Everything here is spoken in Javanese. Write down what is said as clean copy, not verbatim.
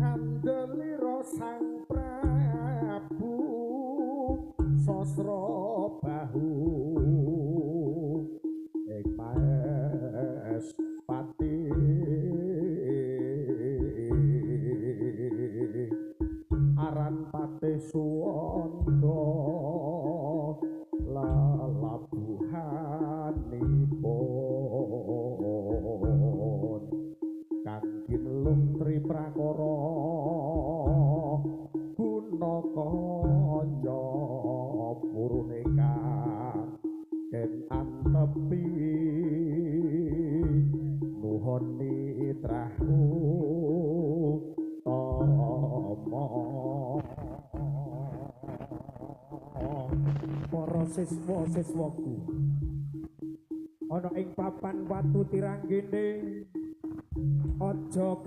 Handelira Sang Prabu Sasrabahu ing Maespati aran Patih Suwanda lelabuhanipun kang ginelung tri prakara guna kaya purune kang ken antepi nuhun nitrah utama. Para siswa-siswaku ana ing papan watu tiranggene aja